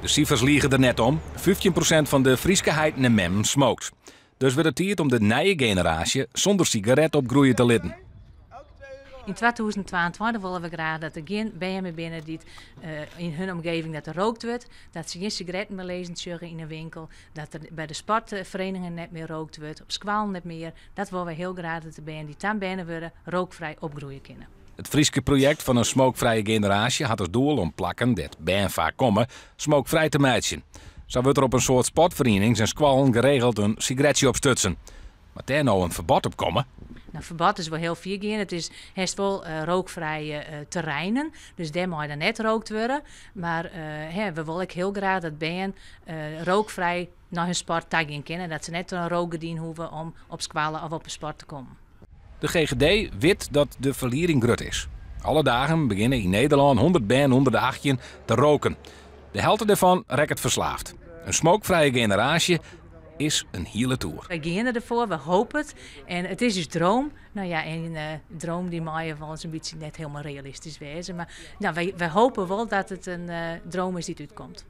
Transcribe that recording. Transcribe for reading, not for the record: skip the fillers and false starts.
De sifers lige der net om, 15% fan de Fryske heiten en memmen smookt. Dus wurdt it tiid om de nije generaasje sûnder sigaret opgroeie te litten. Yn 2022 wolle we graach dat der gjin bern mear binne dy't yn hun omgeving dat der rookt wurdt, dat se gjin sigaretten mear lizzen sjogge yn 'e winkel, dat der by de sportferieningen net mear rookt wurdt, op skoallen net mear. Dat wolle wy hiel graach dat de bern dy't dan berne wurde rookfrij opgroeie kinne. It Fryske projekt fan in smookfrije generaasje hat as doel om plakken dêr't bern faak komme, smookfrij te meitsjen. Sa wurdt der op in soad sportferienings en skoallen geregeld in sigaretsje opstutsen. Moat dêr no in ferbod op komme? No, ferbod is wol hiel fier gean. It is hast wol rookfrije terreinen, dus dêr mei dan net rookt wurde. Mar we wolle ek hiel graach dat bern rookfrij nei hun sport ta gean kinne en dat se net troch in rookgerdyn hoege om op skoalle of op 'e sport te kommen. De GGD wit dat de ferlieding grut is. Alle dagen begjinne yn Nederlân 100 bern ûnder de 18 te roken. De helte dêrfan rekket ferslaafd. In smookfrije generaasje is in hiele toer. Wy geane derfoar, we hoopje it en it is ús droom. No ja, en droom dy meie wolris in bytsje net hielendal realistysk wêze, mar no, wy hoopje wol dat it in droom is dy't útkomt.